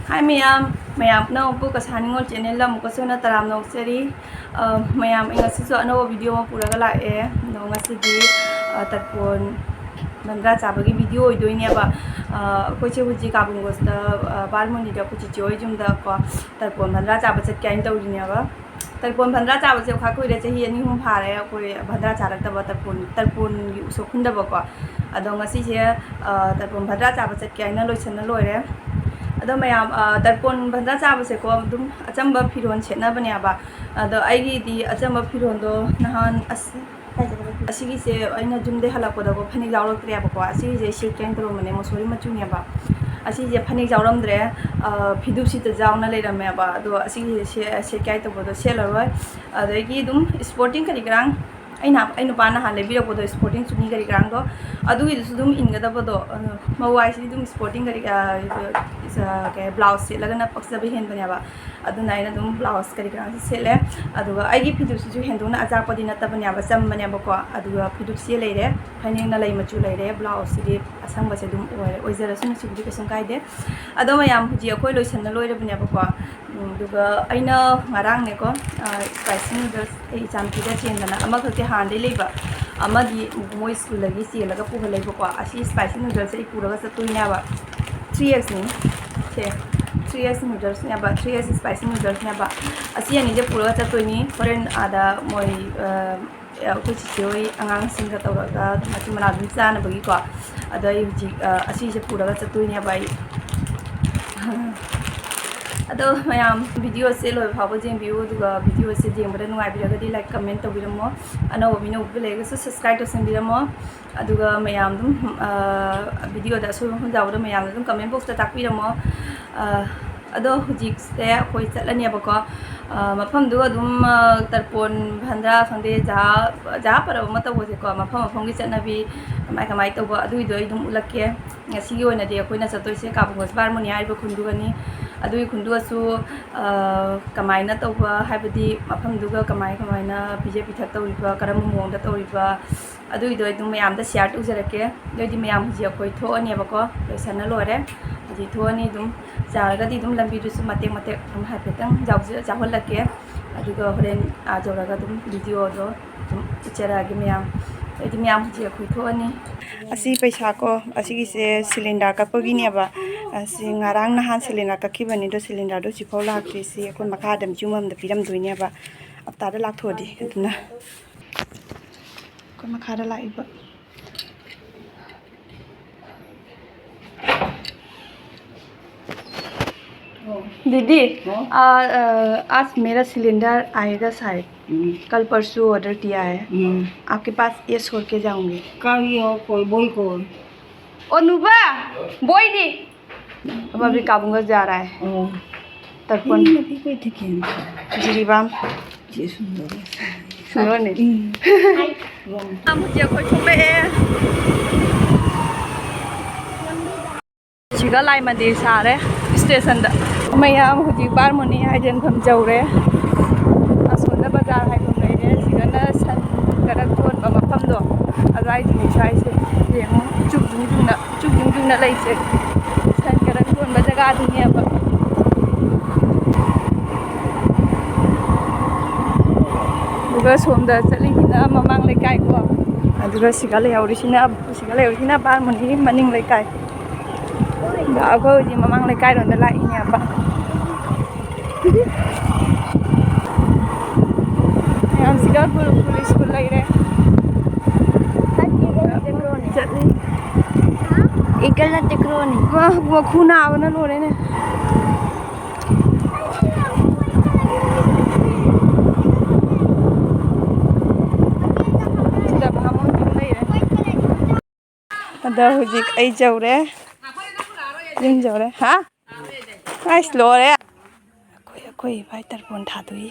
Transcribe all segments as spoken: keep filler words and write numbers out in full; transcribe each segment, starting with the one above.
ꯍꯥꯏ ꯃꯌꯥꯝ, ꯃꯌꯥꯝ ꯑꯅꯧꯕ ꯀꯁꯥ ꯅꯤꯉꯣꯜ ꯆꯦꯅꯦꯜꯗ ꯑꯃꯨꯛꯀꯁꯨ ꯍꯟꯅ ꯇꯔꯥꯝꯅ ꯑꯣꯛꯆꯔꯤ꯫ ꯑ, ꯃꯌꯥꯝ, ꯑꯩ ꯉꯁꯤꯁꯨ ꯑꯅꯧꯕ ꯚꯤꯗꯤꯑꯣ ꯑꯃ ꯄꯨꯔꯒ ꯂꯥꯛꯑꯦ꯫ ꯑꯗꯣ ꯉꯁꯤꯗꯤ, ꯑ, ꯇꯔꯄꯣꯟ ꯚꯟꯗ꯭ꯔꯥ ꯆꯥꯕꯒꯤ ꯚꯤꯗꯤꯑꯣ ꯑꯣꯏꯗꯣꯏꯅꯦꯕ꯫ ꯑ, ꯑꯩꯈꯣꯏꯁꯦ ꯍꯧꯖꯤꯛ ꯀꯥꯕꯨꯡꯒꯣꯁꯇ, ꯑ, ꯕꯥꯔꯃꯨꯅꯤꯗ ꯑꯩꯈꯣꯏ ꯆꯤꯆꯦ ꯍꯣꯏ ꯌꯨꯝꯗꯀꯣ ꯇꯔꯄꯣꯟ ꯚꯟꯗ꯭ꯔꯥ ꯆꯥꯕ ꯆꯠꯀꯦ ꯍꯥꯏꯅ ꯇꯧꯔꯤꯅꯦꯕ꯫ ꯇꯔꯄꯣꯟ ꯚꯟꯗ꯭ꯔꯥ ꯆꯥꯕꯁꯦ ꯈꯥꯛ ꯀꯨꯏꯔꯦ, ꯆꯍꯤ ꯑꯅꯤ ꯑꯍꯨꯝ ꯐꯥꯔꯦ ꯑꯩꯈꯣꯏ ꯚꯟꯗ꯭ꯔꯥ ꯆꯥꯔꯛꯇꯕ, ꯇꯔꯄꯣꯟ, ꯇꯔꯄꯣꯟꯒꯤ ꯎꯁꯣꯞ ꯍꯨꯟꯗꯕꯀꯣ꯫ ꯑꯗꯣ ꯉꯁꯤꯁꯦ, ꯑ, ꯇꯔꯄꯣꯟ ꯚꯟꯗ꯭ꯔꯥ ꯆꯥꯕ ꯆꯠꯀꯦ ꯍꯥꯏꯅ ꯂꯣꯏꯁꯟꯅ ꯂꯣꯏꯔꯦ꯫ ꯑꯗꯣ ꯃꯌꯥꯝ, ꯑ, ꯇꯔꯄꯣꯟ ꯚꯟꯗ꯭ꯔꯥ ꯆꯥꯕꯁꯦꯀꯣ ꯑꯗꯨꯝ ꯑꯆꯝꯕ ꯐꯤꯔꯣꯜ ꯁꯦꯠꯅꯕꯅꯦꯕ꯫ ꯑꯗꯣ ꯑꯩꯒꯤꯗꯤ ꯑꯆꯝꯕ ꯐꯤꯔꯣꯜꯗꯣ ꯅꯍꯥꯟ ꯑꯁ-, ꯑꯁꯤꯒꯤꯁꯦ ꯑꯩꯅ ꯌꯨꯝꯗꯩ ꯍꯜꯂꯛꯄꯗꯀꯣ ꯐꯅꯦꯛ ꯌꯥꯎꯔꯛꯇ꯭ꯔꯦꯕꯀꯣ꯫ ꯑꯁꯤꯒꯤꯁꯦ ꯁꯦꯠꯀꯦ ꯍꯥꯏꯅ ꯇꯧꯔꯝꯕꯅꯦ, ꯃꯣꯁꯣꯔꯤ ꯃꯆꯨꯅꯦꯕ꯫ ꯑꯁꯤꯁꯦ ꯐꯅꯦꯛ ꯌꯥꯎꯔꯝꯗ꯭ꯔꯦ, ꯑ, ꯐꯤꯗꯨꯛꯁꯤꯗ ꯌꯥꯎꯅ ꯂꯩꯔꯝꯃꯦꯕ꯫ ꯑꯗꯣ ꯑꯁꯤꯒꯤꯁꯦ ꯁꯦ-, ꯁꯦꯠꯀꯦ ꯍꯥꯏꯅ ꯇꯧꯕꯗꯣ ꯁꯦꯠꯂꯔꯣꯏ꯫ ꯑꯗꯒꯤ ꯑꯗꯨꯝ ꯏꯁꯄꯣꯔꯇꯤꯡ ꯀꯔꯤ ꯀꯔꯥꯡ ꯑꯩꯅ, ꯑꯩ ꯅꯨꯄꯥꯅ ꯅꯍꯥꯟ ꯂꯩꯕꯤꯔꯛꯄꯗꯣ ꯏꯁꯄꯣꯔꯇꯤꯡ ꯆꯨꯅꯤ ꯀꯔꯤ ꯀꯔꯥꯡꯗꯣ, ꯑꯗꯨꯒꯤꯗꯨꯁꯨ ꯑꯗꯨꯝ ꯏꯟꯒꯗꯕꯗꯣ, ꯑ, ꯃꯧ ꯍꯥꯏꯁꯤꯗꯤ ꯑꯗꯨꯝ ꯏꯁꯄꯣꯔꯇꯤꯡ ꯀꯔꯤ, ꯑ, ꯑ, ꯀꯩ, ꯕ꯭ꯂꯥꯎꯁ ꯁꯦꯠꯂꯒꯅ ꯄꯛꯆꯕ ꯍꯦꯟꯕꯅꯦꯕ꯫ ꯑꯗꯨꯅ ꯑꯩꯅ ꯑꯗꯨꯝ ꯕ꯭ꯂꯥꯎꯁ ꯀꯔꯤ ꯀꯔꯥꯁꯦ ꯁꯦꯠꯂꯦ꯫ ꯑꯗꯨꯒ ꯑꯩꯒꯤ ꯐꯤꯗꯨꯛꯁꯤꯁꯨ ꯍꯦꯟꯗꯣꯛꯅ ꯑꯆꯥꯛꯄꯗꯤ ꯅꯠꯇꯕꯅꯦꯕ, ꯆꯝꯕꯅꯦꯕꯀꯣ꯫ ꯑꯗꯨꯒ ꯐꯤꯗꯨꯛꯁꯦ ꯂꯩꯔꯦ, ꯐꯅꯦꯛꯅ ꯂꯩ ꯃꯆꯨ ꯂꯩꯔꯦ, ꯕ꯭ꯂꯥꯎꯁꯁꯤꯗꯤ ꯑꯁꯪꯕꯁꯦ ꯑꯗꯨꯝ ꯑꯣꯏꯔꯦ, ꯑꯣꯏꯖꯔꯁꯅꯨ, ꯁꯤꯕꯨꯗꯤ ꯀꯩꯁꯨꯝ ꯀꯥꯏꯗꯦ꯫ ꯑꯗꯣ ꯃꯌꯥꯝ, ꯍꯧꯖꯤꯛ ꯑꯩꯈꯣꯏ ꯂꯣꯏꯁꯟꯅ ꯂꯣꯏꯔꯕꯅꯦꯕꯀꯣ꯫ ꯎꯝ, ꯑꯗꯨꯒ ꯑꯩꯅ ꯉꯔꯥꯡꯅꯦꯀꯣ, ꯑ, ꯁ꯭ꯄꯥꯏꯁꯤ ꯅꯨꯗꯜꯁ ꯑꯩ ꯏꯆꯥꯅꯨꯄꯤꯗ ꯆꯦꯟꯗꯅ, ꯑꯃꯈꯛꯇꯤ ꯍꯥꯟꯅꯗꯩ ꯂꯩꯕ, ꯑꯃꯗꯤ ꯃꯣꯏ ꯁ꯭ꯀꯨꯜꯗꯒꯤ ꯆꯦꯜꯂꯒ ꯄꯨꯍꯜꯂꯦꯕꯀꯣ꯫ ꯑꯁꯤ ꯁ꯭ꯄꯥꯏꯁꯤ ꯅꯨꯗꯜꯁꯦ ꯑꯩ ꯄꯨꯔꯒ ꯆꯠꯇꯣꯏꯅꯦꯕ꯫ ꯊ꯭ꯔꯤ ꯑꯦꯛꯁꯅꯤ ꯁꯦ, ꯊ꯭ꯔꯤ ꯑꯦꯛꯁ ꯅꯨꯗꯜꯁꯅꯦꯕ, ꯊ꯭ꯔꯤ ꯑꯦꯛꯁ ꯁ꯭ꯄꯥꯏꯁꯤ ꯅꯨꯗꯜꯁꯅꯦꯕ꯫ ꯑꯁꯤ ꯑꯅꯤꯁꯦ ꯄꯨꯔꯒ ꯆꯠꯇꯣꯏꯅꯤ꯫ ꯍꯣꯔꯦꯟ ꯑꯥꯗ ꯃꯣꯏ, ꯑ, ꯑꯩꯈꯣꯏ ꯆꯤꯆꯦ ꯍꯣꯏ ꯑꯉꯥꯡꯁꯤꯡꯒ ꯇꯧꯔꯒ ꯃꯆꯤꯟ ꯃꯅꯥꯎ ꯑꯗꯨꯝ ꯆꯥꯅꯕꯒꯤꯀꯣ꯫ ꯑꯗꯣ ꯑꯩ ꯍꯧꯖꯤꯛ, ꯑ, ꯑꯁꯤꯁꯦ ꯄꯨꯔꯒ ꯆꯠꯇꯣꯏꯅꯦꯕ ꯑꯩ꯫ ꯑꯗꯣ ꯃꯌꯥꯝ, ꯚꯤꯗꯤꯑꯣꯁꯦ ꯂꯣꯏꯕ ꯐꯥꯎꯕ ꯌꯦꯡꯕꯤꯌꯨ, ꯑꯗꯨꯒ ꯚꯤꯗꯤꯑꯣꯁꯦ ꯌꯦꯡꯕꯗ ꯅꯨꯡꯉꯥꯏꯕꯤꯔꯒꯗꯤ like, comment ꯇꯧꯕꯤꯔꯝꯃꯣ꯫ ꯑꯅꯧꯕ ꯃꯤꯅ ꯎꯕꯤꯕ ꯂꯩꯔꯒꯁꯨ subscribe ꯇꯧꯁꯟꯕꯤꯔꯝꯃꯣ꯫ ꯑꯗꯨꯒ ꯃꯌꯥꯝ ꯑꯗꯨꯝ, ꯑ, ꯚꯤꯗꯤꯑꯣꯗ ꯑꯁꯣꯏꯕ ꯃꯐꯝ ꯌꯥꯎꯕꯗꯣ ꯃꯌꯥꯝꯅ ꯑꯗꯨꯝ comment boxꯇ ꯇꯥꯛꯄꯤꯔꯝꯃꯣ꯫ ꯑ, ꯑꯗꯣ ꯍꯧꯖꯤꯛꯁꯦ ꯑꯩꯈꯣꯏ ꯆꯠꯂꯅꯦꯕꯀꯣ꯫ ꯑ, ꯃꯐꯝꯗꯨ ꯑꯗꯨꯝ, ꯑ, ꯇꯔꯄꯣꯟ ꯚꯟꯗ꯭ꯔꯥ ꯈꯪꯗꯦ, ꯖꯍꯥ, ꯖꯍꯥ ꯄꯔꯕ ꯑꯃ ꯇꯧꯕꯁꯦꯀꯣ, ꯃꯐꯝ ꯃꯐꯝꯒꯤ ꯆꯠꯅꯕꯤ ꯀꯃꯥꯏ ꯀꯃꯥꯏ ꯇꯧꯕ, ꯑꯗꯨꯏꯗꯣ ꯑꯩ ꯑꯗꯨꯝ ꯎꯠꯂꯛꯀꯦ꯫ ꯉꯁꯤꯒꯤ ꯑꯣꯏꯅꯗꯤ ꯑꯩꯈꯣꯏꯅ ꯆꯠꯇꯣꯏꯁꯦ ꯀꯥꯕꯨꯡꯒꯣꯁ ꯕꯥꯔꯃꯨꯅꯤ ꯍꯥꯏꯔꯤꯕ ꯈꯨꯟꯗꯨꯒꯅꯤ꯫ ꯑꯗꯨꯒꯤ ꯈꯨꯟꯗꯨꯒꯁꯨ, ꯑ, ꯀꯃꯥꯏꯅ ꯇꯧꯕ ꯍꯥꯏꯕꯗꯤ ꯃꯐꯝꯗꯨꯒ ꯀꯃꯥꯏ ꯀꯃꯥꯏꯅ ꯄꯤꯖ ꯄꯤꯊꯛ ꯇꯧꯔꯤꯕ, ꯀꯔꯝꯕ ꯃꯑꯣꯡꯗ ꯇꯧꯔꯤꯕ, ꯑꯗꯨꯒꯤꯗꯣ ꯑꯩ ꯑꯗꯨꯝ ꯃꯌꯥꯝꯗ share ꯇꯧꯖꯔꯛꯀꯦ꯫ ꯑꯗꯨꯑꯣꯏꯗꯤ ꯃꯌꯥꯝ ꯍꯧꯖꯤꯛ ꯑꯩꯈꯣꯏ ꯊꯣꯛꯑꯅꯦꯕꯀꯣ, ꯂꯣꯏꯁꯟꯅ ꯂꯣꯏꯔꯦ꯫ ꯊꯣꯛꯑꯅꯤ ꯑꯗꯨꯝ꯫ ꯌꯥꯔꯒꯗꯤ ꯑꯗꯨꯝ ꯂꯝꯕꯤꯗꯨꯁꯨ ꯃꯇꯦꯛ ꯃꯇꯦꯛ ꯑꯗꯨꯝ ꯍꯥꯏꯐꯦꯠꯇꯪ ꯌꯥꯎꯖ-, ꯌꯥꯎꯍꯜꯂꯛꯀꯦ꯫ ꯑꯗꯨꯒ ꯍꯣꯔꯦꯟ ꯑꯥ ꯌꯧꯔꯒ ꯑꯗꯨꯝ ꯚꯤꯗꯤꯑꯣꯗꯣ ꯑꯗꯨꯝ ꯎꯠꯆꯔꯛꯑꯒꯦ ꯃꯌꯥꯝ꯫ ꯑꯗꯨꯗꯤ ꯃꯌꯥꯝ ꯍꯧꯖꯤꯛ ꯑꯩꯈꯣꯏ ꯊꯣꯛꯑꯅꯤ꯫ ꯑꯁꯤ ꯄꯩꯁꯥ ꯀꯣ, ꯑꯁꯤꯒꯤꯁꯦ ꯁꯤꯂꯤꯟꯗꯔ ꯀꯛꯄꯒꯤꯅꯦꯕ꯫ ꯑꯁꯤ ꯉꯔꯥꯡ ꯅꯍꯥꯟ ꯁꯤꯂꯤꯟꯗꯔ ꯀꯛꯈꯤꯕꯅꯦ, ꯑꯗꯣ ꯁꯤꯂꯤꯟꯗꯔꯗꯣ ꯍꯧꯖꯤꯛꯐꯥꯎ ꯂꯥꯛꯇ꯭ꯔꯤ꯫ ꯁꯤ ꯑꯩꯈꯣꯏ ꯃꯈꯥꯗ ꯃ꯭ꯌꯨꯖꯤꯌꯝ ꯑꯃꯗ ꯄꯤꯔꯝꯗꯣꯏꯅꯦꯕ, ꯍꯞꯇꯥꯗ ꯂꯥꯛꯊꯣꯛꯑꯗꯤ꯫ ꯑꯗꯨꯅ ꯑꯩꯈꯣꯏ ꯃꯈꯥꯗ ꯂꯥꯛꯏꯕ꯫ दीदी, हाँ? आ, आ, आज मेरा सिलेंडर आएगा शायद। हम्म। कल परसों ऑर्डर दिया है। हम्म। आपके पास ये छोड़ के जाऊंगी। का ये हो कोई बोई को? ओ नुबा, बोई दी। अब अभी काबूंगा जा रहा है। ओ। तर्पण। ये भी कोई ठीक है। जिरीबाम। ये सुंदर है। सुंदर नहीं। हम्म। हम मुझे कोई छुपे है। ꯁꯤꯒ ꯂꯥꯏ ꯃꯟꯗꯤꯔ ꯁꯥꯔꯦ ꯁ꯭ꯇꯦꯁꯟꯗ꯫ ꯃꯌꯥꯝ ꯍꯧꯖꯤꯛ ꯕꯥꯔꯃꯣꯅꯤ ꯍꯥꯏꯖꯟꯐꯝ ꯌꯧꯔꯦ꯫ ꯑꯁꯣꯝꯗ ꯕꯖꯥꯔ ꯍꯥꯏꯐꯝ ꯂꯩꯔꯦ꯫ ꯁꯤꯒꯅ ꯁꯟ ꯈꯔ ꯌꯣꯟꯕ ꯃꯐꯝꯗꯣ, ꯑꯗꯨꯋꯥꯏꯗꯨꯅꯤ ꯁ꯭ꯋꯥꯏꯁꯦ꯫ ꯌꯦꯡꯉꯣ, ꯆꯨꯛ ꯌꯨꯡ ꯌꯨꯡꯅ, ꯆꯨꯛ ꯌꯨꯡ ꯌꯨꯡꯅ ꯂꯩꯁꯦ ꯁꯟ ꯈꯔ ꯌꯣꯟꯕ ꯖꯒꯥꯗꯨꯅꯦꯕ꯫ ꯑꯗꯨꯒ ꯁꯣꯝꯗ ꯆꯠꯂꯤꯁꯤꯅ ꯃꯃꯥꯡ ꯂꯩꯀꯥꯏꯀꯣ, ꯑꯗꯨꯒ ꯁꯤꯒ ꯂꯩꯍꯧꯔꯤꯁꯤꯅ, ꯁꯤꯒ ꯂꯩꯍꯧꯔꯤꯁꯤꯅ ꯕꯥꯔꯃꯣꯅꯤ ꯃꯅꯤꯡ ꯂꯩꯀꯥꯏ꯫ ꯑꯩꯈꯣꯏ ꯍꯧꯖꯤꯛ ꯃꯃꯥꯡ ꯂꯩꯀꯥꯏꯔꯣꯝꯗ ꯂꯥꯛꯏꯅꯦꯕ꯫ ꯃꯌꯥꯝꯁꯤꯒ ꯄꯨ-, ꯄꯨꯂꯤꯁ ꯄꯨ ꯂꯩꯔꯦ꯫ ꯆꯠꯂꯤ꯫ ꯏꯀꯜ ꯅꯠꯇꯦ, ꯀ꯭ꯔꯣꯅꯤ꯫ ꯋꯥ, ꯋꯥꯈꯨ ꯅꯥꯕꯅ ꯂꯣꯏꯔꯦꯅꯦ꯫ ꯁꯤꯗ ꯕꯥꯃꯣꯟ ꯂꯩꯔꯦ꯫ ꯑꯗꯣ ꯍꯧꯖꯤꯛ ꯑꯩ ꯌꯧꯔꯦ꯫ ꯌꯨꯝ ꯌꯧꯔꯦ꯫ ꯍꯥ? ꯑꯩꯁ, ꯂꯣꯏꯔꯦ꯫ ꯑꯩꯈꯣꯏ, ꯑꯩꯈꯣꯏ ꯏꯕꯥꯏ ꯇꯔꯄꯣꯟ ꯊꯥꯗꯣꯛꯏ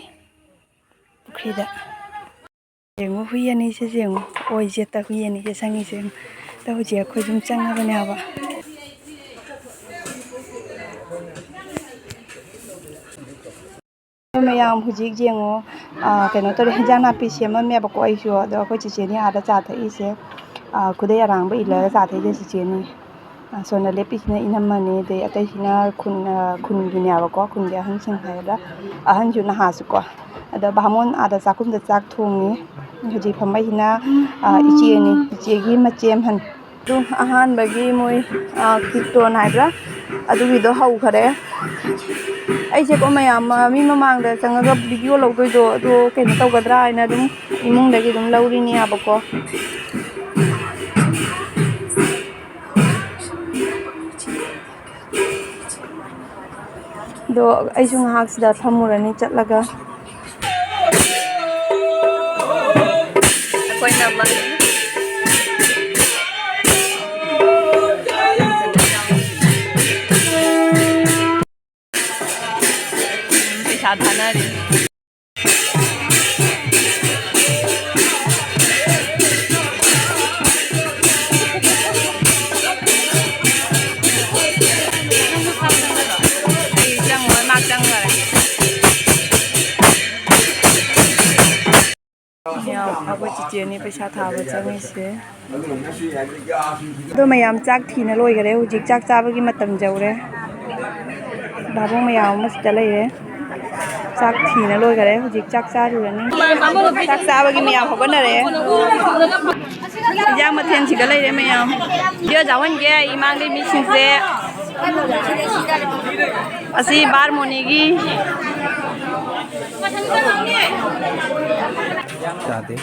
ꯄꯨꯈ꯭ꯔꯤꯗ꯫ ꯌꯦꯡꯉꯨ, ꯍꯨꯏ ꯑꯅꯤꯁꯦ ꯌꯦꯡꯉꯨ꯫ ꯑꯣꯏ ꯌꯦꯠꯇ ꯍꯨꯏ ꯑꯅꯤꯁꯦ ꯆꯪꯉꯤꯁꯦ ꯌꯦꯡꯉꯨ꯫ ꯑꯗꯣ ꯍꯧꯖꯤꯛ ꯑꯩꯈꯣꯏ ꯌꯨꯝ ꯆꯪꯉꯕꯅꯦ ꯍꯥꯏꯕ꯫ ꯃꯌꯥꯝ ꯍꯧꯖꯤꯛ ꯌꯦꯡꯉꯣ, ꯑꯥ, ꯀꯩꯅꯣ ꯇꯧꯔꯦ, ꯍꯦꯟꯖꯥꯡ ꯅꯥꯄꯤ ꯁꯦꯝꯃꯝꯃꯦꯕꯀꯣ ꯑꯩꯁꯨ꯫ ꯑꯗꯣ ꯑꯩꯈꯣꯏ ꯆꯦꯆꯦꯅꯤ ꯑꯥꯗ ꯆꯥ ꯊꯛꯏꯁꯦ꯫ ꯑꯥ, ꯈꯨꯗꯩ ꯑꯔꯥꯡꯕ ꯏꯜꯂꯒ ꯆꯥ ꯊꯛꯏꯁꯦ ꯆꯦꯆꯦꯅꯤ꯫ ꯑꯁꯣꯝꯗ ꯂꯦꯞꯄꯤꯁꯤꯅ ꯏꯅꯝꯃꯅꯤ, ꯑꯗꯩ ꯑꯇꯩꯁꯤꯅ ꯈꯨꯟ, ꯑ, ꯈꯨꯟꯒꯤꯅꯦꯕꯀꯣ, ꯈꯨꯟꯒꯤ ꯑꯍꯟꯁꯤꯡ ꯍꯥꯏꯒꯗ꯭ꯔꯥ, ꯑꯍꯟꯁꯨ ꯅꯍꯥꯁꯨꯀꯣ꯫ ꯑꯗꯣ ꯕꯥꯃꯣꯟ ꯑꯥꯗ ꯆꯥꯛꯈꯨꯝꯗ ꯆꯥꯛ ꯊꯣꯡꯉꯤ꯫ ꯍꯧꯖꯤꯛ ꯐꯝꯕꯩꯁꯤꯅ, ꯑ, ꯏꯆꯦꯅꯤ, ꯏꯆꯦꯒꯤ ꯃꯆꯦ ꯑꯍꯟ꯫ ꯑꯗꯨ ꯑꯍꯥꯟꯕꯒꯤ ꯃꯣꯏ, ꯑ, ꯀꯤꯔꯇꯣꯟ ꯍꯥꯏꯕ꯭ꯔꯥ, ꯑꯗꯨꯒꯤꯗꯣ ꯍꯧꯈꯔꯦ꯫ ꯑꯩꯁꯦꯀꯣ ꯃꯌꯥꯝ, ꯑ, ꯃꯤ ꯃꯃꯥꯡꯗ ꯆꯪꯉꯒ ꯚꯤꯗꯤꯑꯣ ꯂꯧꯗꯣꯏꯗꯣ ꯑꯗꯣ ꯀꯩꯅꯣ ꯇꯧꯒꯗ꯭ꯔꯥ ꯍꯥꯏꯅ ꯑꯗꯨꯝ ꯏꯃꯨꯡꯗꯒꯤ ꯑꯗꯨꯝ ꯂꯧꯔꯤꯅꯦꯕꯀꯣ꯫ ꯑꯗꯣ ꯑꯩꯁꯨ ꯉꯥꯏꯍꯥꯛ ꯁꯤꯗ ꯐꯝꯃꯨꯔꯅꯤ ꯆꯠꯂꯒ꯫ ꯑꯩꯈꯣꯏꯅ ꯃ-, ꯄꯩꯁꯥ ꯊꯥꯅꯔꯤ꯫ ꯑꯩ ꯆꯪꯉꯣꯏ, ꯃꯥ ꯆꯪꯈꯔꯦ꯫ ꯃꯌꯥꯝ, ꯑꯩꯈꯣꯏ ꯆꯤꯆꯦꯅꯤ ꯄꯩꯁꯥ ꯊꯥꯕ ꯆꯪꯉꯤꯁꯦ꯫ ꯑꯗꯣ ꯃꯌꯥꯝ ꯆꯥꯛ ꯊꯤꯅ ꯂꯣꯏꯈꯔꯦ꯫ ꯍꯧꯖꯤꯛ ꯆꯥꯛ ꯆꯥꯕꯒꯤ ꯃꯇꯝ ꯌꯧꯔꯦ꯫ ꯚꯥꯕꯣꯛ ꯃꯌꯥꯝ ꯑꯃ ꯁꯤꯗ ꯂꯩꯔꯦ꯫ ꯆꯥꯛ ꯊꯤꯅ ꯂꯣꯏꯈꯔꯦ꯫ ꯍꯧꯖꯤꯛ ꯆꯥꯛ ꯆꯥꯔꯨꯔꯅꯤ꯫ ꯆꯥꯛ ꯆꯥꯕꯒꯤ ꯃꯌꯥꯝ ꯍꯧꯒꯠꯅꯔꯦ꯫ ꯏꯟꯖꯥꯡ ꯃꯊꯦꯜ ꯁꯤꯗ ꯂꯩꯔꯦ ꯃꯌꯥꯝ꯫ ꯚꯤꯗꯤꯑꯣ ꯌꯥꯎꯍꯟꯒꯦ ꯏꯃꯥꯡꯒꯤ ꯃꯤꯁꯤꯡꯁꯦ꯫ ꯑꯁꯤ ꯕꯥꯔꯃꯣꯅꯤꯒꯤ ꯌꯥꯗꯦ꯫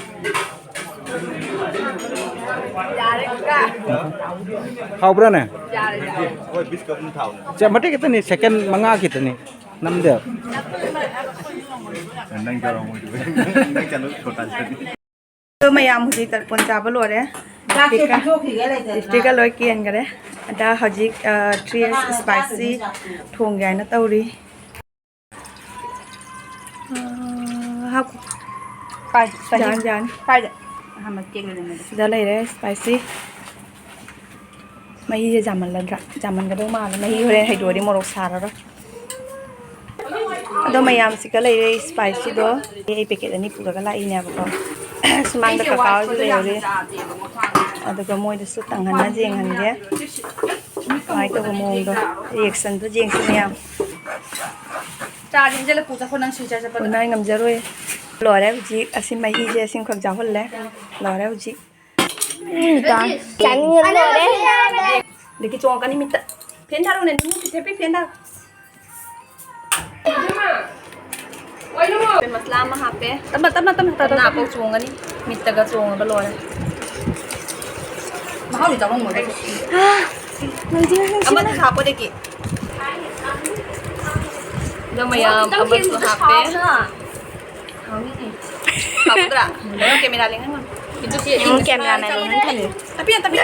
ꯍꯥꯎꯕ꯭ꯔꯥꯅꯦ? ꯁꯦ, ꯃꯇꯦꯛ ꯈꯤꯇꯅꯤ, ꯁꯦꯀꯦꯟ ꯃꯉꯥ ꯈꯤꯇꯅꯤ꯫ ꯅꯝꯗꯦ꯫ ꯅꯪ ꯆꯥꯔꯣ, ꯃꯣꯏꯗꯨ꯫ ꯅꯪ ꯆꯥꯔꯣ, ꯁꯣꯇꯥ ꯆꯥꯅꯤ꯫ ꯑꯗꯣ ꯃꯌꯥꯝ ꯍꯧꯖꯤꯛ ꯇꯔꯄꯣꯟ ꯆꯥꯕ ꯂꯣꯏꯔꯦ꯫ ꯆꯥꯛꯁꯦ ꯂꯤꯞꯁꯇꯤꯛꯀ, ꯄꯤꯊꯣꯛꯈꯤꯒꯦ ꯂꯩꯇꯗꯅ꯫ ꯂꯤꯞꯁꯇꯤꯛꯀ ꯂꯣꯏ ꯀꯦꯟꯈꯔꯦ꯫ ꯑꯗ ꯍꯧꯖꯤꯛ, ꯑ, ꯊ꯭ꯔꯤ ꯑꯦꯛꯁ ꯏꯁꯄꯥꯏꯁꯤ ꯊꯣꯡꯒꯦ ꯍꯥꯏꯅ ꯇꯧꯔꯤ꯫ ꯑ, ꯍꯥꯞ-, ꯄꯥꯏ, ꯄꯥꯏ꯫ ꯌꯥꯅꯤ, ꯌꯥꯅꯤ꯫ ꯄꯥꯏꯗ꯫ ꯑꯍꯥꯟꯕ ꯇꯦꯛꯂꯤꯗꯅ꯫ ꯁꯤꯗ ꯂꯩꯔꯦ ꯏꯁꯄꯥꯏꯁꯤ꯫ ꯃꯍꯤꯁꯦ ꯌꯥꯝꯃꯜꯂꯗ꯭ꯔꯥ? ꯌꯥꯝꯃꯟꯒꯗꯧ ꯃꯥꯜꯂꯦ꯫ ꯃꯍꯤ ꯍꯣꯔꯦꯟ ꯍꯩꯗꯣꯛꯑꯗꯤ ꯃꯣꯔꯣꯛ ꯁꯥꯔꯔꯣꯏ꯫ ꯑꯗꯣ ꯃꯌꯥꯝꯁꯤꯒ ꯂꯩꯔꯦ ꯏꯁꯄꯥꯏꯁꯤꯗꯣ꯫ ꯑꯩ ꯄꯦꯀꯦꯠ ꯑꯅꯤ ꯄꯨꯔꯒ ꯂꯥꯛꯏꯅꯦꯕꯀꯣ꯫ ꯁꯨꯃꯥꯡꯗ ꯀꯀꯥ ꯍꯣꯏꯁꯨ ꯂꯩꯍꯧꯔꯤ꯫ ꯑꯗꯨꯒ ꯃꯣꯏꯗꯁꯨ ꯇꯪꯍꯟꯅ ꯌꯦꯡꯍꯟꯒꯦ꯫ ꯀꯃꯥꯏꯅ ꯇꯧꯕ ꯃꯑꯣꯡꯗꯣ, ꯔꯤꯌꯦꯛꯁꯟꯗꯣ ꯌꯦꯡꯁꯤ ꯃꯌꯥꯝ꯫ ꯆꯥꯗꯤ ꯍꯩꯖꯜꯂꯛꯄꯨ ꯆꯠꯈꯣ ꯅꯪ ꯁꯤꯜꯆꯔ ꯆꯠꯄꯗ꯫ ꯏꯃꯥꯏ, ꯉꯝꯖꯔꯣꯏ꯫ ꯂꯣꯏꯔꯦ ꯍꯧꯖꯤꯛ꯫ ꯑꯁꯤ ꯃꯍꯤꯁꯦ ꯑꯁꯤꯃꯈꯛ ꯌꯥꯎꯍꯜꯂꯦ꯫ ꯂꯣꯏꯔꯦ ꯍꯧꯖꯤꯛ꯫ ꯎꯝ, ꯇꯥ-, ꯆꯥꯅꯤꯡꯕꯅ ꯂꯣꯏꯔꯦ꯫ ꯑꯗꯒꯤ ꯆꯣꯡꯉꯛꯀꯅꯤ ꯃꯤꯠꯇ꯫ ꯐꯦꯟ ꯊꯥꯔꯛꯎꯅꯦ, ꯅꯤꯅꯨ ꯆꯤꯊꯦꯛꯄꯤ, ꯐꯦꯟ ꯊꯥꯔꯛꯎ꯫ ꯃꯁꯂꯥ ꯑꯃ ꯍꯥꯞꯄꯦ꯫ ꯇꯞꯅ, ꯇꯞꯅ, ꯇꯞꯅ, ꯇꯞꯅ꯫ ꯅꯥꯀꯣꯛ ꯆꯣꯡꯒꯅꯤ꯫ ꯃꯤꯠꯇꯒ ꯆꯣꯡꯉꯒ ꯂꯣꯏꯔꯦ꯫ ꯃꯍꯥꯎꯗꯤ ꯆꯥꯐꯝ ꯑꯣꯏꯗꯦ꯫ ꯑꯥ, ꯂꯪꯖꯤꯟ, ꯂꯪꯖꯤꯟ꯫ ꯑꯃꯗꯨꯁꯨ ꯍꯥꯞꯄꯣ, ꯗꯦꯀꯤ꯫ ꯑꯗꯣ ꯃꯌꯥꯝ ꯈꯤꯇꯪ ꯑꯃꯁꯨ ꯍꯦꯟꯕꯗ ꯍꯥꯞꯄꯦ꯫ ꯁꯥꯎꯅ꯫ ꯍꯥꯎꯅꯤꯅꯦ꯫ ꯍꯥꯎꯒꯗ꯭ꯔꯥ? ꯅꯪ ꯀꯦꯃꯦꯔꯥ ꯂꯦꯡꯍꯟꯒꯅꯨ꯫ ꯎꯝ, ꯀꯦꯃꯦꯔꯥꯃꯦꯟ ꯂꯦꯡꯍꯟ ꯊꯝꯃꯤ꯫ ꯇꯞꯄꯤ, ꯇꯞꯄꯤ꯫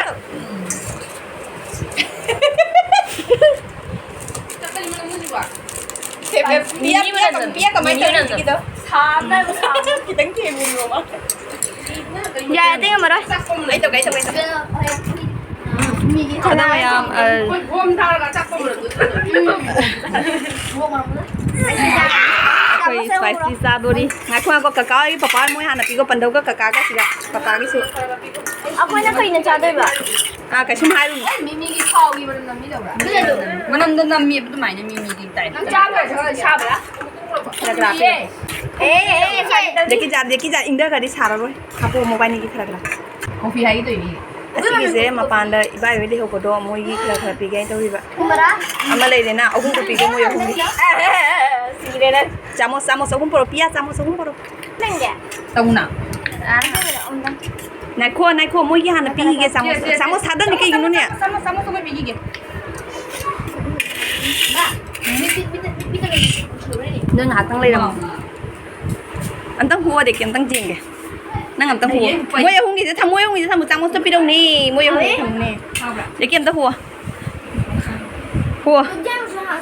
ꯁꯦ, ꯕꯦ, ꯄꯤꯌꯥ, ꯄꯤꯌꯥ, ꯄꯤꯌꯥ ꯀꯃꯥꯏꯅ ꯇꯧꯔꯤ ꯍꯧꯖꯤꯛꯀꯤꯗꯣ? ꯁꯥꯕꯅ, ꯁꯥꯕꯅ꯫ ꯈꯤꯇꯪ ꯊꯦꯡꯉꯨꯔꯣ ꯃꯥ꯫ ꯌꯥꯔꯦ, ꯑꯇꯩ ꯉꯝꯃꯔꯣꯏ꯫ ꯑꯩ ꯇꯧꯒꯦ, ꯑꯩ ꯇꯧꯒꯦ, ꯑꯩ ꯇꯧꯒꯦ꯫ ꯃꯤꯒꯤ ꯑꯗꯣ ꯃꯌꯥꯝ, ꯑ, ꯑꯩꯈꯣꯏ ꯒꯣꯝ ꯊꯥꯔꯒ ꯑꯆꯥꯄꯣꯠ ꯃꯔꯛꯇꯨꯗ꯫ ꯑꯩꯈꯣꯏ ꯁ꯭ꯄꯥꯏꯁꯤ ꯆꯥꯗꯣꯔꯤ꯫ ꯉꯥꯏꯈꯣ, ꯉꯥꯏꯈꯣ, ꯀꯀꯥ ꯍꯣꯏꯒꯤ ꯄꯄꯥ ꯃꯣꯏ ꯍꯥꯟꯅ ꯄꯤꯒꯣ, ꯄꯟꯗꯧꯒ ꯀꯀꯥꯒ ꯁꯤꯗ, ꯄꯄꯥꯒꯤꯁꯨ꯫ ꯑꯩꯈꯣꯏꯅ ꯀꯩꯅ ꯆꯥꯗꯣꯏꯕ? ꯑꯥ, ꯀꯩꯁꯨꯝ ꯍꯥꯏꯔꯨꯅꯨ꯫ ꯃꯤꯃꯤꯒꯤ ꯊꯥꯎꯒꯤ ꯃꯅꯝ ꯅꯝꯃꯤꯗꯧꯕ꯭ꯔꯥ? ꯃꯅꯝꯗꯣ ꯅꯝꯃꯦꯕ ꯑꯗꯨꯃꯥꯏꯅ ꯃꯤꯃꯤꯒꯤ type꯫ ꯅꯪ ꯆꯥꯕ ꯂꯣꯏꯔꯒ ꯁꯥꯕ꯭ꯔꯥ? ꯈꯔ ꯈꯔ ꯍꯥꯞꯄꯤꯔꯣ꯫ ꯑꯦ, ꯑꯦ, ꯑꯦ, ꯁꯥꯏꯗ꯫ ꯗꯦꯀꯤ ꯖꯥ-, ꯗꯦꯀꯤ ꯖꯥ-, ꯏꯪꯊꯈ꯭ꯔꯗꯤ ꯁꯥꯔꯔꯣꯏ꯫ ꯍꯥꯞꯄꯣ ꯃꯣꯕꯥꯏꯅꯤꯒꯤ ꯈꯔ ꯈꯔ꯫ ꯀꯣꯐꯤ ꯍꯥꯏꯒꯦ ꯇꯧꯔꯤꯅꯦ꯫ ꯑꯁꯤꯒꯤꯁꯦ ꯃꯄꯥꯟꯗ ꯏꯕꯥꯏ ꯍꯣꯏ ꯂꯩꯍꯧꯕꯗꯣ ꯃꯣꯏꯒꯤ ꯈꯔ ꯈꯔ ꯄꯤꯒꯦ ꯍꯥꯏꯅ ꯇꯧꯔꯤꯕ꯫ ꯄꯨꯡ ꯕꯥꯔꯥ? ꯑꯃ ꯂꯩꯔꯦꯅ, ꯑꯍꯨꯝꯗꯣ ꯄꯤꯒꯦ ꯃꯣꯏ ꯑꯍꯨꯝꯒꯤ꯫ ꯁꯤꯔꯦ ꯅꯪ꯫ ꯆꯥꯃꯁ, ꯆꯥꯃꯁ ꯑꯍꯨꯝ ꯄꯣꯔꯛꯑꯣ, ꯄꯤꯌꯥ, ꯆꯥꯃꯁ ꯑꯍꯨꯝ ꯄꯣꯔꯛꯑꯣ꯫ ꯅꯪꯒꯤ? ꯇꯧꯅ꯫ ꯑꯥ, ꯑꯝꯇꯪ꯫ ꯉꯥꯏꯈꯣ, ꯉꯥꯏꯈꯣ, ꯃꯣꯏꯒꯤ ꯍꯥꯟꯅ ꯄꯤꯈꯤꯒꯦ ꯆꯥꯃꯁ꯫ ꯁꯦ, ꯁꯦ, ꯁꯦ꯫ ꯆꯥꯃꯁ ꯊꯥꯗꯅꯤ ꯀꯩꯒꯤꯅꯣꯅꯦ? ꯆꯥꯃꯁ, ꯆꯥꯃꯁ ꯑꯃ ꯄꯤꯈꯤꯒꯦ꯫ ꯅꯪ ꯉꯥꯏꯍꯥꯛꯇꯪ ꯂꯩꯔꯝꯃꯣ꯫ ꯑꯝꯇꯪ ꯍꯨꯑꯣ, ꯗꯦꯀꯤ, ꯑꯝꯇꯪ ꯌꯦꯡꯒꯦ꯫ ꯅꯪ ꯑꯝꯇꯪ ꯍꯨꯑꯣ꯫ ꯃꯣꯏ ꯑꯍꯨꯝꯒꯤꯁꯦ ꯊꯝꯃꯣ, ꯃꯣꯏ ꯑꯍꯨꯝꯒꯤꯁꯦ ꯊꯝꯃꯣ, ꯆꯥꯃꯁꯇꯣ ꯄꯤꯔꯧꯅꯦ, ꯃꯣꯏ ꯑꯍꯨꯝꯒꯤꯁꯦ ꯊꯝꯃꯣꯅꯦ꯫ ꯗꯦꯀꯤ, ꯑꯝꯇ ꯍꯨꯑꯣ꯫ ꯍꯨꯑꯣ꯫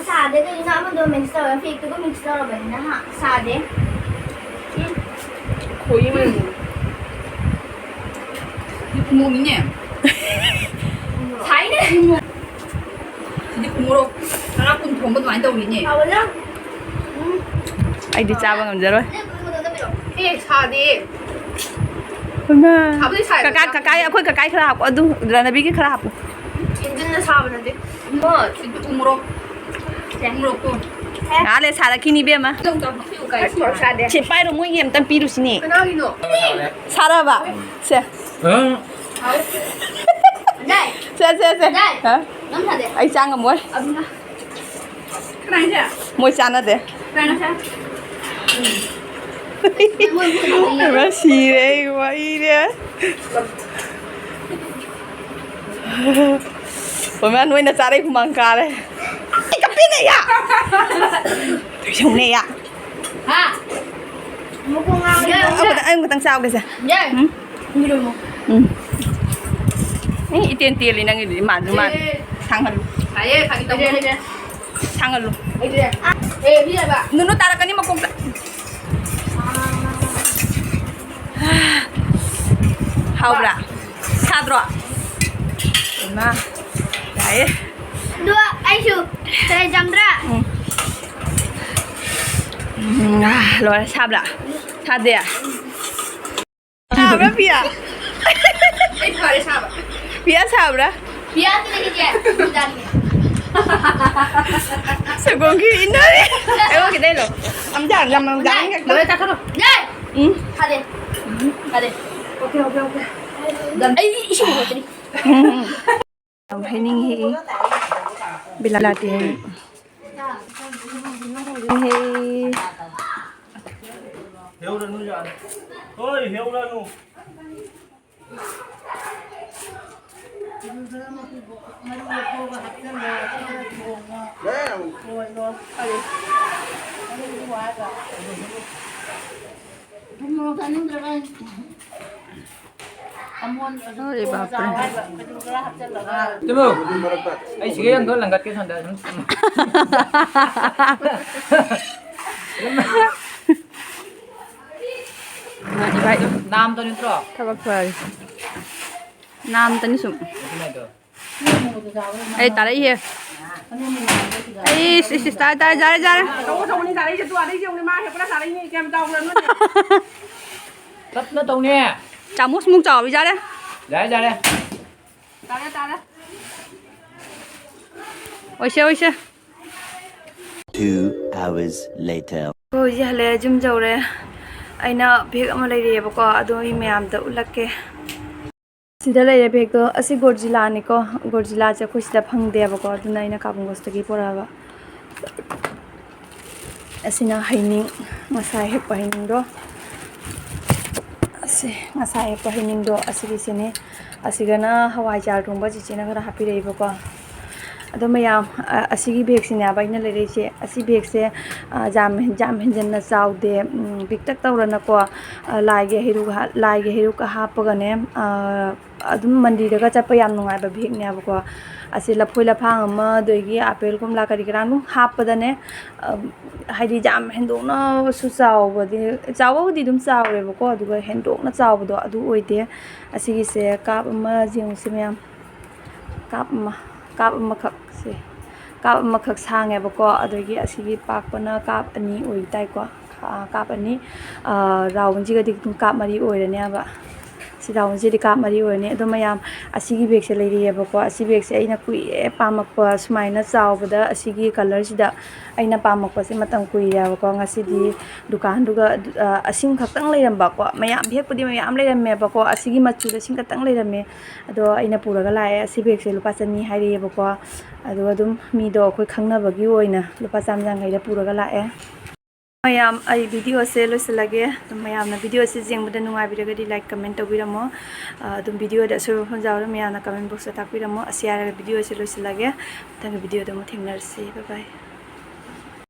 ꯁꯥꯗꯦ, ꯀꯩꯒꯤꯅꯣ ꯑꯃꯗꯣ mix ꯇꯧꯔ, fake ꯇꯨꯒ mix ꯇꯧꯔꯕꯅꯤꯅ, ꯍꯥ? ꯁꯥꯗꯦ꯫ ꯈꯣꯏꯃꯟ꯫ ꯈꯨꯃꯣꯛꯅꯤꯅꯦ꯫ ꯁꯥꯏꯅꯦ꯫ ꯁꯤꯗꯤ ꯎꯃꯣꯔꯣꯛ ꯇꯔꯥ ꯀꯨꯟ ꯊꯣꯡꯕ ꯑꯗꯨꯃꯥꯏꯅ ꯇꯧꯔꯤꯅꯦ꯫ ꯍꯥꯎꯕꯅ? ꯎꯝ꯫ ꯑꯩꯗꯤ ꯆꯥꯕ ꯉꯝꯖꯔꯣꯏ꯫ ꯑꯦ, ꯁꯥꯗꯦ꯫ ꯏꯃꯥ꯫ ꯁꯥꯕꯨꯗꯤ ꯁꯥꯏ, ꯀꯀꯥ, ꯌꯥꯝ ꯀꯀꯥꯏ, ꯑꯩꯈꯣꯏ ꯀꯀꯥꯏ ꯈꯔ ꯍꯥꯞꯄꯣ꯫ ꯑꯗꯨ ꯔꯥꯅꯕꯤꯒꯤ ꯈꯔ ꯍꯥꯞꯄꯣ꯫ ꯏꯟꯖꯤꯟꯅ ꯁꯥꯕ ꯅꯠꯇꯦ꯫ ꯏꯃꯥ, ꯁꯤ ꯎ ꯃꯣꯔꯣꯛ꯫ ꯎ ꯃꯣꯔꯣꯛꯇꯣ꯫ ꯉꯥꯏꯍꯥꯛ ꯂꯩ ꯁꯥꯔꯛꯈꯤꯅꯤ, ꯏꯕꯦꯝꯃ꯫ ꯇꯧ, ꯇꯧ, ꯇꯧ, ꯀꯥꯏ꯫ ꯑꯁ, ꯃꯣꯔꯣꯛ ꯁꯥꯗꯦ꯫ ꯁꯤ ꯄꯥꯏꯔꯣ, ꯃꯣꯏꯒꯤ ꯑꯝꯇꯪ ꯄꯤꯔꯨꯁꯤꯅꯦ꯫ ꯀꯅꯥꯒꯤꯅꯣ? ꯁꯥꯔꯕ? ꯁꯦ꯫ ꯌꯥꯏ꯫ ꯁꯦ, ꯁꯦ, ꯁꯦ꯫ ꯌꯥꯏ꯫ ꯍꯥ? ꯅꯪ ꯁꯥꯗꯦ꯫ ꯑꯩ ꯆꯥ ꯉꯝꯃꯣꯏ꯫ ꯑꯗꯨꯅ꯫ ꯀꯅꯥꯏꯅꯣ? ꯃꯣꯏ ꯆꯥꯟꯅꯗꯦ꯫ ꯀꯅꯥꯏꯅꯣ ꯁꯦ? ꯏꯃꯥ, ꯁꯤꯔꯦ, ꯑꯩ ꯋꯥꯔꯤꯔꯦ꯫ ꯍꯣꯏ, ꯃꯥ ꯅꯣꯏꯅ ꯆꯥꯔꯛꯏ ꯍꯨꯃꯥꯡ ꯀꯥꯔꯦ꯫ ꯑꯩ ꯀꯞꯄꯦꯅꯦ, ꯌꯥ! ꯊꯣꯏꯁꯧꯅꯦ, ꯌꯥ! ꯍꯥ? ꯑꯃꯨꯛꯀ ꯉꯥꯡꯉꯦ꯫ ꯑꯩ ꯑꯃꯨꯛꯇꯪ, ꯑꯩ ꯑꯃꯨꯛꯇꯪ ꯆꯥꯎꯒꯦꯁꯦ꯫ ꯌꯥꯏ꯫ ꯎꯝ? ꯎꯝ꯫ ꯎꯝ꯫ ꯑꯦ, ꯏꯇꯦꯟ ꯇꯦꯜꯂꯤ ꯅꯪꯒꯤꯗꯨꯗꯤ, ꯃꯥꯟꯁꯨ ꯃꯥꯟ-, ꯑꯦ꯫ ꯁꯥꯡꯍꯜꯂꯨ꯫ ꯁꯥꯏꯌꯦ, ꯐꯥꯒꯤ ꯇꯧꯕꯅꯦ꯫ ꯁꯥꯡꯍꯜꯂꯨ꯫ ꯑꯦ, ꯕꯤ ꯍꯥꯏꯕ꯫ ꯅꯨꯅꯨ ꯇꯥꯔꯛꯀꯅꯤ ꯃꯀꯣꯛꯇ꯫ ꯍꯥꯎꯕ꯭ꯔꯥ? ꯁꯥꯗ꯭ꯔꯣ? ꯏꯃꯥ, ꯌꯥꯏꯌꯦ꯫ ꯑꯗꯣ ꯑꯩꯁꯨ ꯈꯔ ꯆꯝꯗ꯭ꯔꯥ? ꯎꯝ꯫ ꯎꯝ, ꯑꯥ, ꯂꯣꯏꯔꯦ꯫ ꯁꯥꯕ꯭ꯔꯥ? ꯁꯥꯗꯦ? ꯁꯥꯕ꯭ꯔꯥ, ꯄꯤꯌꯥ? ꯑꯩ ꯐꯔꯦ ꯁꯥꯕ꯫ ꯄꯤꯌꯥ, ꯁꯥꯕ꯭ꯔꯥ? ꯄꯤꯌꯥ, ꯁꯤꯗ ꯍꯤꯞꯀꯦ꯫ ꯁꯪꯒꯣꯝꯒꯤ ꯏꯟꯅꯔꯦ꯫ ꯑꯩꯉꯣꯟ ꯈꯤꯇꯪ ꯏꯜꯂꯣ꯫ ꯑꯝ ꯌꯥꯝ, ꯌꯥꯝ, ꯌꯥꯝ ꯌꯥꯏ꯫ ꯂꯣꯏꯔꯦ, ꯆꯥꯊꯣꯛꯈ꯭ꯔꯣ꯫ ꯌꯥꯏ꯫ ꯎꯝ꯫ ꯐꯔꯦ꯫ ꯐꯔꯦ꯫ Okay, okay, okay. ꯑꯩ ꯏꯁꯤꯡ ꯍꯩꯅꯤꯡꯉꯤ꯫ ꯕꯤꯂꯥꯇꯤ ꯍꯩ꯫ ꯍꯩ꯫ ꯍꯦꯎꯔꯅꯨ ꯌꯥꯔꯦ꯫ ꯍꯣꯏ, ꯍꯦꯎꯔꯅꯨ꯫ ꯑꯔꯦ ꯕꯥꯞꯔꯦ꯫ ꯇꯨꯃꯣ, ꯑꯩ ꯁꯤꯒ ꯌꯥꯝꯗꯣ ꯂꯪꯒꯠꯀꯦ ꯁꯣꯝꯗ ꯁꯨꯝ꯫ ꯏꯕꯥꯏ꯫ ꯅꯥꯝꯗꯣ ꯅꯠꯇ꯭ꯔꯣ? ꯊꯕꯛ ꯐꯔꯦ꯫ ꯅꯥꯝꯇꯅꯤ ꯁꯨꯝ꯫ ꯑꯗꯨꯅ ꯑꯗꯣ꯫ ꯑꯩ ꯇꯥꯔꯛꯏꯍꯦ꯫ ꯑꯩ ꯏꯁ, ꯏꯁ, ꯏꯁ, ꯇꯥꯔꯦ, ꯇꯥꯔꯦ, ꯌꯥꯔꯦ, ꯌꯥꯔꯦ꯫ ꯑꯆꯧꯕ ꯑꯆꯧꯕꯅꯤ ꯇꯥꯔꯛꯏꯁꯦ, ꯑꯗꯨ ꯑꯥꯗꯩ ꯌꯦꯡꯉꯨꯅꯦ, ꯃꯥ ꯍꯦꯛꯄꯅ ꯇꯥꯔꯛꯏꯅꯦ, ꯀꯌꯥꯝ ꯆꯥꯎꯈ꯭ꯔꯅꯣ ꯌꯦꯡꯉꯨ꯫ ꯇꯞꯅ ꯇꯧꯅꯦ꯫ ꯆꯥꯃꯨꯁꯃꯨꯛ ꯆꯥꯎꯔꯤ ꯌꯥꯔꯦ꯫ ꯌꯥꯔꯦ ꯌꯥꯔꯦ꯫ ꯇꯥꯔꯦ ꯇꯥꯔꯦ꯫ ꯑꯣꯏꯁꯦ ꯑꯣꯏꯁꯦ꯫ Two hours later. ꯑꯩꯈꯣꯏ ꯍꯧꯖꯤꯛ ꯍꯜꯂꯛꯑꯦ, ꯌꯨꯝ ꯌꯧꯔꯦ꯫ ꯑꯩꯅ ꯕꯦꯒ ꯑꯃ ꯂꯩꯔꯛꯑꯦꯕꯀꯣ, ꯑꯗꯣ ꯑꯩ ꯃꯌꯥꯝꯗ ꯎꯠꯂꯛꯀꯦ꯫ ꯁꯤꯗ ꯂꯩꯔꯦ ꯕꯦꯒꯇꯣ꯫ ꯑꯁꯤ ꯒꯣꯔꯖꯤꯂꯥꯅꯤꯀꯣ꯫ ꯒꯣꯔꯖꯤꯂꯥꯁꯦ ꯑꯩꯈꯣꯏ ꯁꯤꯗ ꯐꯪꯗꯦꯕꯀꯣ, ꯑꯗꯨꯅ ꯑꯩꯅ ꯀꯥꯕꯨꯡꯒꯣꯁꯇꯒꯤ ꯄꯨꯔꯛꯑꯕ꯫ ꯑꯁꯤꯅ ꯍꯩꯅꯤꯡ, ꯉꯁꯥꯏ ꯍꯦꯛꯄ ꯍꯩꯅꯤꯡꯗꯣ꯫ ꯑꯁꯤ ꯉꯁꯥꯏ ꯍꯦꯛꯄ ꯍꯩꯅꯤꯡꯗꯣ ꯑꯁꯤꯒꯤꯁꯤꯅꯤ꯫ ꯑꯁꯤꯒꯅ ꯍꯋꯥꯏꯖꯥꯔ ꯊꯣꯡꯕ ꯆꯤꯆꯦꯅ ꯈꯔ ꯍꯥꯞꯄꯤꯔꯛꯏꯕꯀꯣ꯫ ꯑꯗꯣ ꯃꯌꯥꯝ, ꯑ, ꯑꯁꯤꯒꯤ ꯕꯦꯒꯁꯤꯅꯦꯕ ꯑꯩꯅ ꯂꯩꯔꯛꯏꯁꯦ꯫ ꯑꯁꯤ ꯕꯦꯒꯁꯦ, ꯑ, ꯌꯥꯝ, ꯌꯥꯝ ꯍꯦꯟꯖꯟꯅ ꯆꯥꯎꯗꯦ, ꯎꯝ, ꯄꯤꯛꯇꯛ ꯇꯧꯔꯅꯀꯣ, ꯑ, ꯂꯥꯏꯒꯤ ꯍꯩꯔꯨꯛ ꯍꯥ-, ꯂꯥꯏꯒꯤ ꯍꯩꯔꯨꯛꯀ ꯍꯥꯞꯄꯒꯅꯦ, ꯑ, ꯑꯗꯨꯝ ꯃꯟꯗꯤꯔꯗꯒ ꯆꯠꯄ ꯌꯥꯝ ꯅꯨꯡꯉꯥꯏꯕ ꯕꯦꯒꯅꯦꯕꯀꯣ꯫ ꯑꯁꯤ ꯂꯐꯣꯏ ꯂꯐꯥꯡ ꯑꯃ, ꯑꯗꯒꯤ ꯑꯥꯄꯦꯜ ꯀꯣꯝꯂꯥ ꯀꯔꯤ ꯀꯔꯥ ꯑꯗꯨꯝ ꯍꯥꯞꯄꯗꯅꯦ, ꯑ, ꯍꯥꯏꯗꯤ ꯌꯥꯝ ꯍꯦꯟꯗꯣꯛꯅꯁꯨ ꯆꯥꯎꯕꯗꯤ, ꯆꯥꯎꯕꯕꯨꯗꯤ ꯑꯗꯨꯝ ꯆꯥꯎꯔꯦꯕꯀꯣ, ꯑꯗꯨꯒ ꯍꯦꯟꯗꯣꯛꯅ ꯆꯥꯎꯕꯗꯣ ꯑꯗꯨ ꯑꯣꯏꯗꯦ꯫ ꯑꯁꯤꯒꯤꯁꯦ ꯀꯥꯞ ꯑꯃ ꯌꯦꯡꯉꯨꯁꯦ ꯃꯌꯥꯝ, ꯀꯥꯞ ꯑꯃ, ꯀꯥꯞ ꯑꯃꯈꯛ ꯁꯦ, ꯀꯥꯞ ꯑꯃꯈꯛ ꯁꯥꯡꯉꯦꯕꯀꯣ꯫ ꯑꯗꯒꯤ ꯑꯁꯤꯒꯤ ꯄꯥꯛꯄꯅ ꯀꯥꯞ ꯑꯅꯤ ꯑꯣꯏ ꯇꯥꯏꯀꯣ꯫ ꯑꯥ, ꯀꯥꯞ ꯑꯅꯤ, ꯑꯥ, ꯔꯥꯎꯟꯁꯤꯒꯗꯤ ꯑꯗꯨꯝ ꯀꯥꯞ ꯃꯔꯤ ꯑꯣꯏꯔꯅꯦꯕ꯫ ꯁꯤ ꯔꯥꯎꯟꯁꯤꯗꯤ ꯀꯥꯞ ꯃꯔꯤ ꯑꯣꯏꯔꯅꯤ꯫ ꯑꯗꯣ ꯃꯌꯥꯝ, ꯑꯁꯤꯒꯤ ꯕꯦꯒꯁꯦ ꯂꯩꯔꯤꯑꯕꯀꯣ꯫ ꯑꯁꯤ ꯕꯦꯒꯁꯦ ꯑꯩꯅ ꯀꯨꯏꯔꯦ ꯄꯥꯝꯃꯛꯄ, ꯁꯨꯃꯥꯏꯅ ꯆꯥꯎꯕꯗ ꯑꯁꯤꯒꯤ ꯀꯂꯔꯁꯤꯗ ꯑꯩꯅ ꯄꯥꯝꯃꯛꯄꯁꯦ ꯃꯇꯝ ꯀꯨꯏꯔꯦꯕꯀꯣ꯫ ꯉꯁꯤꯗꯤ ꯗꯨꯀꯥꯟꯗꯨꯒ, ꯑ, ꯑꯁꯤꯃ ꯈꯛꯇꯪ ꯂꯩꯔꯝꯕꯀꯣ꯫ ꯃꯌꯥꯝ ꯕꯦꯒꯄꯨꯗꯤ ꯃꯌꯥꯝ ꯂꯩꯔꯝꯃꯦꯕꯀꯣ꯫ ꯑꯁꯤꯒꯤ ꯃꯆꯨꯗ ꯑꯁꯤ ꯈꯛꯇꯪ ꯂꯩꯔꯝꯃꯦ꯫ ꯑꯗꯣ ꯑꯩꯅ ꯄꯨꯔꯒ ꯂꯥꯛꯑꯦ꯫ ꯑꯁꯤ ꯕꯦꯒꯁꯦ ꯂꯨꯄꯥ ꯆꯅꯤ ꯍꯥꯏꯔꯛꯑꯦꯕꯀꯣ꯫ ꯑꯗꯨꯒ ꯑꯗꯨꯝ ꯃꯤꯗꯣ ꯑꯩꯈꯣꯏ ꯈꯪꯅꯕꯒꯤ ꯑꯣꯏꯅ ꯂꯨꯄꯥ ꯆꯥꯝꯃ ꯌꯥꯡꯈꯩꯗ ꯄꯨꯔꯒ ꯂꯥꯛꯑꯦ꯫ ꯃꯌꯥꯝ, ꯑꯩ ꯚꯤꯗꯤꯑꯣꯁꯦ ꯂꯣꯏꯁꯤꯜꯂꯒꯦ꯫ ꯑꯗꯨꯝ ꯃꯌꯥꯝꯅ ꯚꯤꯗꯤꯑꯣꯁꯦ ꯌꯦꯡꯕꯗ ꯅꯨꯡꯉꯥꯏꯕꯤꯔꯒꯗꯤ ꯂꯥꯏꯛ, ꯀꯃꯦꯟ ꯇꯧꯕꯤꯔꯝꯃꯣ꯫ ꯑ, ꯑꯗꯨꯝ ꯚꯤꯗꯤꯑꯣꯗ ꯑꯁꯣꯏꯕ ꯃꯐꯝ ꯌꯥꯎꯔꯒ ꯃꯌꯥꯝꯅ ꯀꯃꯦꯟ ꯕꯣꯛꯁꯇ ꯇꯥꯛꯄꯤꯔꯝꯃꯣ꯫ ꯑꯁꯤ ꯍꯥꯏꯔꯒ ꯚꯤꯗꯤꯑꯣꯁꯦ ꯂꯣꯏꯁꯤꯜꯂꯒꯦ꯫ ꯃꯊꯪꯒꯤ ꯚꯤꯗꯤꯑꯣꯗ ꯑꯃꯨꯛ ꯊꯦꯡꯅꯔꯁꯤ꯫ ꯕꯥꯏ ꯕꯥꯏ꯫